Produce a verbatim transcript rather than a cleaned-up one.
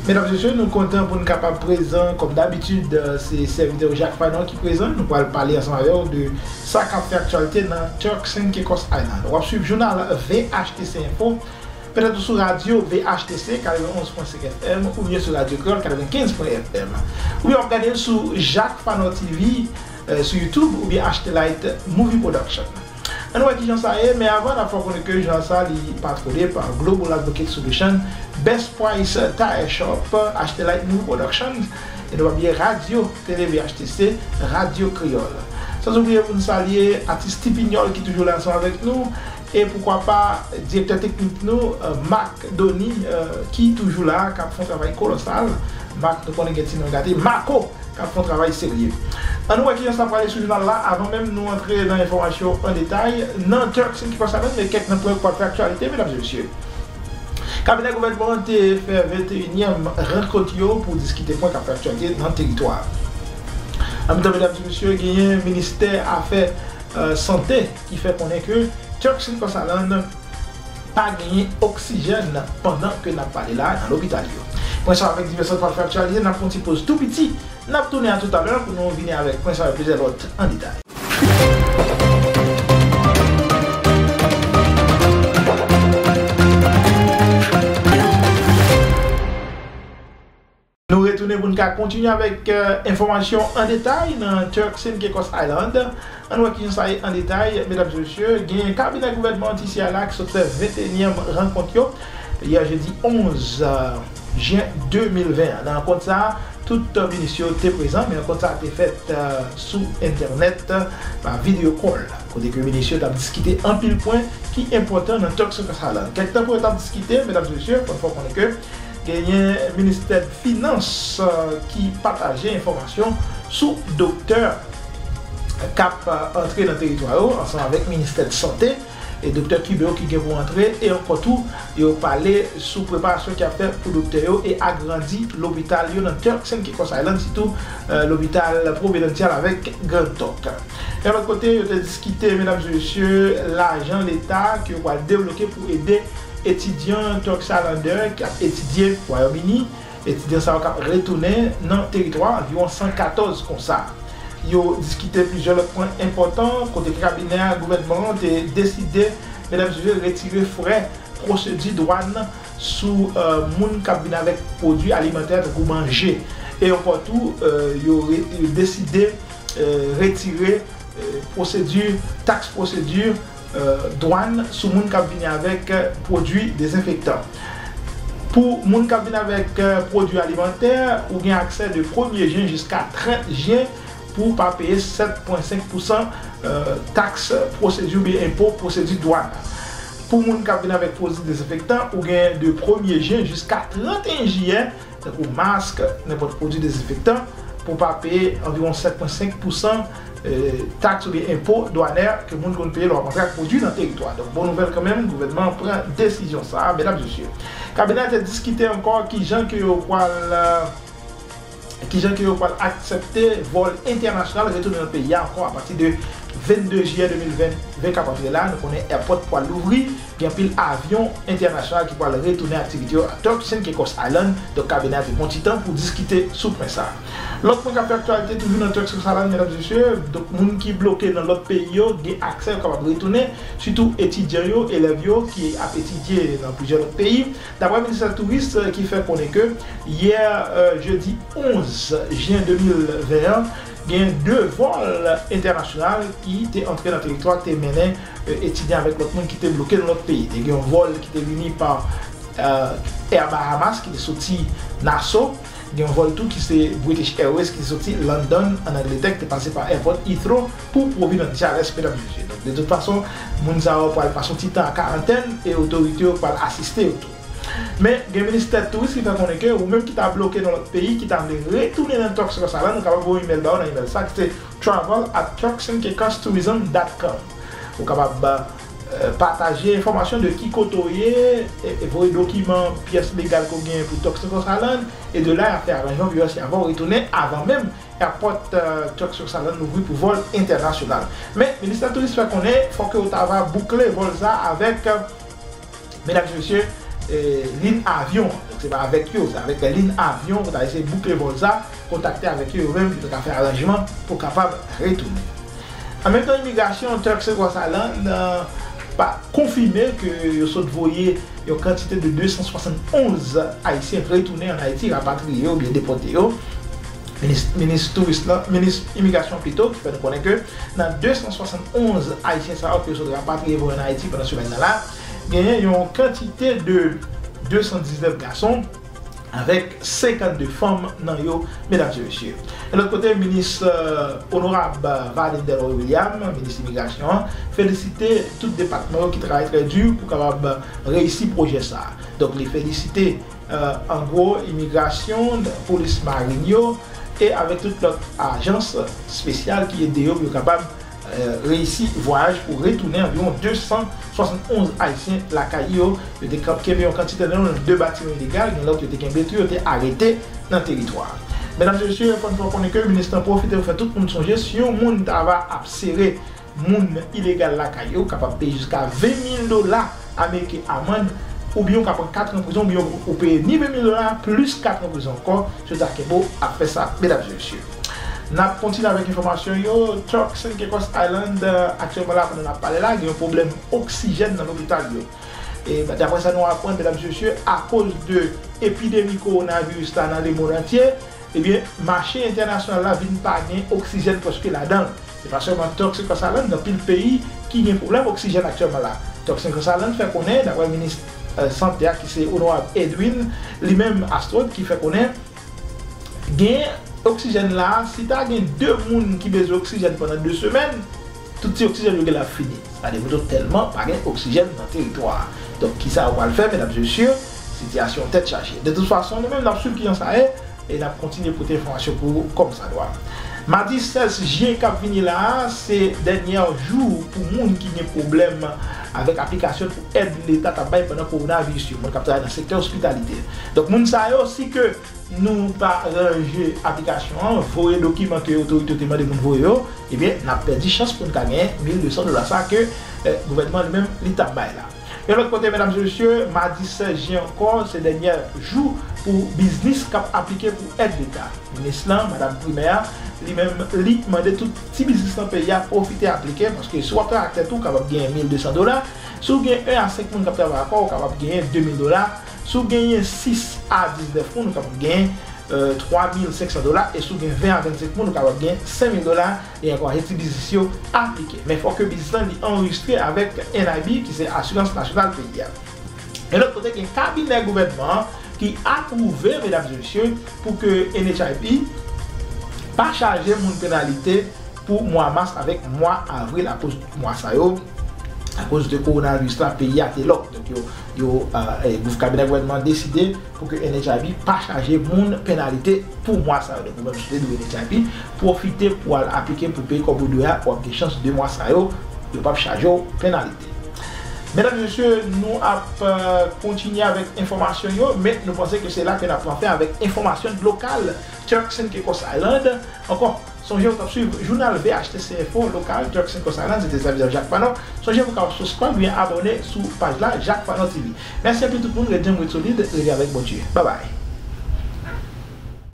Medam, mesye, nou kontan pou n kapab prezan, kòm dabitid, eh, se sèvitè w Jacques Fanon ki prezan. Nou pral pale ansanm avè w de sa k ap fè aktyalite nan Turks and Caicos Island. W ap swiv jounal V H T C Info, petèt ou sou radyo V H T C katrevenn onz pwen senk F M oubyen sou Radyo Kreyòl katrevenkenz pwen F M. Oubyen w ap gade l sou Jacques Fanon T V, eh, sou YouTube oubyen H T Light Movie Production. Ann wè kijan sa ye, men avan n ap fè w konnen ke jounal sa li patwone pa Global Advocate Solution, Best Price Tire Shop, H T Light Movie Productions, e nou pa bliye Radyo Tele V H T C, Radyo Kreyòl. San oubliye pou n salye atis Tipinyòl ki toujou la ansanm avèk nou, e poukwa pa direktè teknik nou, eh, Marc Dony, eh, ki toujou la, k ap fè yon travay kolosal. Marc, nou konnen gen ti non gate, Marco, k ap fè yon travay serye. Ann wè kijan sa prale sou jounal la, avan menm nou antre nan enfòmasyon an detay. Nan Turks and Caicos Island, men kèk nan pwen k ap fè aktyalite, medam e mesye. Kabinè gouvènman an te fè venteyinyèm rankont yo pou diskite pwen k ap fè aktyalite nan teritwa a. An mitan medam e mesye, genyen ministè afè, eh, sante ki fè konnen ke Turks and Caicos Island pa genyen oksijèn pandan ke n ap pale la nan lopital yo. Pwen sa avèk divès lòt pral fè aktyalite, n ap pran ti poz tou piti. N ap tounen a toutalè pou nou vini avèk pwen sa avèk plizyè lòt an detay. Nou retounen pou n ka kontinye avèk, eh, enfòmasyon an detay nan Turks and Caicos Island. Ann wè kijan sa ye an detay, medam e mesye. Gen kabinè gouvènman an T C I la ki sot fè venteyinyèm rankont yo yè jedi onz, eh, jen de mil ven an. Nan rankont sa a, tout, eh, minis yo te prezan, men rankont sa a te fèt, eh, sou entènèt, eh, pa video call, kote ke minis yo t ap diskite anpil pwen ki enpòtan nan Turks and Caicos Island. Kèk tan pou yo t ap diskite, medam e mesye, fò n fè w konnen ke genyen ministè finans, eh, ki pataje enfòmasyon sou doktè k ap, eh, antre nan teritwa yo, ansanm avèk ministè sante. E doktè Kibe yo ki gen pou antre, e ankò tou, yo pale sou preparasyon ki ap fèt pou doktè yo e agrandi lopital yo nan Turks and Caicos Island, sitou, eh, lopital Providencial avèk Grand Turk. Yon lòt kote, yo te diskite, medam e mesye, lajan leta ke yo pral debloke pou ede etidyan Turks Islander k ap etidye Wayòm-Ini, etidyan sa yo k ap retounen nan teritwa, anviwon san katòz konsa. Yo diskite plizyè lòt pwen enpòtan, kote ke kabinè a gouvènman an te deside, medam e mesye, retire frè pwosedi dwàn sou, eh, moun k ap vin avèk pwodui alimantè tankou manje. E ankò tou, eh, yo re-, yo deside, eh, retire, eh, pwosedi, taks pwosedi, eh, dwàn sou moun k ap vini avèk, eh, pwodui dezenfektan. Pou moun k ap vin avèk, eh, pwodui alimantè, ou gen aksè de premye jen jiska trant jen pou w pa peye sèt pwen senk pousan, eh, taks pwosedi oubyen enpo pwosedi dwàn. Pou moun k ap vin avèk pwodui dezenfektan, ou gen de premye jen jiska trannteyen jiyè, tankou mask, nenpòt pwodui dezenfektan, pou w pa peye anviwon sèt pwen senk pousan, eh, taks oubyen enpo dwanè ke moun konn peye lè w ap antre ak pwodui nan teritwa. Donk, bon nouvèl kanmenm, gouvènman an pran desizyon sa a, medam, mesye. Kabinè a te diskite ankò kijan ke yo pral, eh, kijan ke yo pral aksepte vòl entènasyonal retounen nan peyi a ankò apati de vennde jiyè de mil ven k ap antre la. Nou konnen èpòt pral louvri, gen anpil avyon entènasyonal ki pral retounen aktivite yo a Turks and Caicos Island. Donk, kabinè a te pran ti tan pou diskite sou pwen sa a. Lòt pwen k ap fè aktyalite toujou nan Turks and Caicos Island, medam, mesye, donk, moun ki bloke nan lòt peyi yo gen aksè, yo kapab retounen, sitou etidyan yo, elèv yo ki ap etidye nan plizyè lòt peyi. Daprè ministè touris, eh, ki fè konnen ke yè, eh, jedi onz jen de mil ven an, gen de vòl entènasyonal ki te antre nan teritwa, ki te mennen, eh, etidyan avèk lòt moun ki te bloke nan lòt peyi. Te gen yon vòl ki te vini pa, eh, Air Bahamas ki te soti Nassau. Gen yon vòl tou ki se British Airways ki te soti London, ann Angletè, ki te pase pa èpòt Heathrow pou Providence, Dallas, medam, mesye. Donk, de tout fason, moun sa yo pral pase yon ti tan an karantèn e otorite yo pral asiste yo tou. Men, gen ministè touris ki fè konnen ke ou menm ki ta bloke nan lòt peyi, ki ta vle retounen nan Turks and Caicos Island, ou kapab voye yon imèl ba yo nan imèl sa ki se travel at turks and caicos tourism dot com. Ou kapab, eh, pataje enfòmasyon de ki kote w ye, e, e voye dokiman, pyès legal ke w genyen pou Turks and Caicos Island, e de la, y ap fè aranjman pou yo si avan w retounen, avan menm èpòt, eh, Turks and Caicos Island louvri pou vòl entènasyonal. Men, ministè touris fè konnen, fòk yo ta va boukle vòl sa avèk, eh, medam e mesye, eh, liy avyon an. Se pa avèk yo, se avèk lin avyon pou ta eseye boukle vòl sa, kontakte avèk yo, yo menm, yo ta ka fè aranjman pou kapab retounen. An menm tan, imigrasyon Turks and Caicos Island pa konfime ke yo sot voye yon kantite de de san swasann onz Ayisyen retounen ann Ayiti, rapatriye yo oubyen depòte yo. Minis, minis touris lan, minis imigrasyon pito, ki fè nou konnen ke nan de san swasann onz Ayisyen sa yo ke yo sot rapatriye voye ann Ayiti pandan semèn nan la, genyen yon kantite de de san diznèf gason, avèk senkannde fanm nan yo, medam e mesye. Yon lòt kote, minis, euh, onorab Valin Delroy William, minis imigrasyon an, felisite tout depatman yo ki travay trè di pou kapab reyisi pwojè sa a. Donk, li felisite, euh, an gwo, imigrasyon, polis marin yo, e avèk tout lòt ajans espesyal ki ede yo pou yo kapab, euh, reyisi vwayaj pou retounen anviwon de san swasann onz Ayisyen lakay yo. Yo te kenbe yon kantite nan yo nan de batiman ilegal, gen lòt yo te kenbe tou, yo te arete nan teritwa a. Medam e mesye, fò n fè konnen ke minis lan pwofite pou fè tout moun sonje, si yon moun ta va ap sere moun ilegal lakay yo, kapab peye jiska ven mil dola ameriken amann, oubyen ou ka pran kat an prizon, oubyen ou peye ni ven mil dola plis kat an prizon ankò, si yo ta kenbe w ap fè sa, medam e mesye. N ap kontinye avèk enfòmasyon yo. Turks and Caicos Island, euh, aktyèlman la, pandan n ap pale la, gen yon pwoblèm oksijèn nan lopital yo. E daprè sa nou aprann, medam e mesye, akoz de epidemi kowonaviris la nan lemonn antye, ebyen, mache entènasyonal la vin pa gen oksijèn prèske ladan l. Se pa sèlman Turks and Caicos Island, gen anpil peyi ki gen pwoblèm oksijèn aktyèlman la. Turks and Caicos Island fè konnen, daprè minis, euh, sante a, ki se onorab Edwin, li menm Astrod, ki fè konnen gen oksijèn la, si ta gen de moun ki bezwen oksijèn pandan de semèn, tout ti oksijèn yo genlè ap fini. Sa vle di nou tèlman pa gen oksijèn nan teritwa a. Donk, kisa yo pral fè, medam e mesye? Sitiyasyon tèt chaje. De tout fason, nou menm n ap swiv kijan sa ye, e n ap kontinye pote enfòmasyon pou ou kòmsadwa. Madi sèz jen k ap vini la a, se dènye jou pou moun ki gen pwoblèm avèk aplikasyon pou èd Leta t ap bay pandan kowonaviris yo, moun k ap travay nan sektè ospitalite. Donk, moun sa yo, si ke nou pa ranje aplikasyon an, voye dokiman ke otorite yo te mande moun voye yo, ebyen, n ap pèdi chans pou n ka genyen mil de san dola sa ke, eh, gouvènman li menm li t ap bay la. Yon lòt kote, medam e mesye, madi sèz jen ankò, se dènye jou pou biznis k ap aplike pou èd Leta. Minis lan, madam Primè, li menm, li mande tout ti biznis nan peyi a pwofite aplike, paske si w ap travay ak tèt ou, w kapab genyen mil de san dola. Si w gen en a senk moun k ap travay ak ou, w kapab genyen de mil dola. Si w genyen sis a diznèf moun, ou kapab genyen, euh, twa mil senk san dola. E si w gen ven a vennsenk moun, ou kapab genyen senk mil dola. E ankò, ajan ti biznis yo aplike. Men fòk ke biznis lan li anrejistre avèk N I B, ki se asirans nasyonal peyi a. E lòt kote, gen kabinè gouvènman an ki apwouve, medam e mesye, pou ke N H I P pa chaje moun penalite pou mwa mas avèk mwa avril, akoz mwa sa yo, akoz de kowonaviris la, peyi a te lòk. Donk, yo, yo, euh, eh, gouv-, kabinè gouvènman an deside pou ke N H I P pa chaje moun penalite pou mwa sa yo. Donk, ou menm, si w te dwe N H I P, pwofite pou w al aplike pou peye kòb ou dwe a, w ap gen chans de mwa sa yo, yo p ap chaje w penalite. Medam e mesye, nou ap, euh, kontinye avèk enfòmasyon yo, men nou panse ke se la ke n ap pran fen avèk enfòmasyon lokal Turks and Caicos Island. Ankò, sonje w t ap swiv jounal V H T C Info lokal Turks and Caicos Island, se te sèvitè Jacques Fanon. Sonje w ka subscribe oubyen abòne sou paj la, Jacques Fanon T V. Mèsi anpil tout moun, ret djanm, ret solid, rete avèk Bondye. Babay.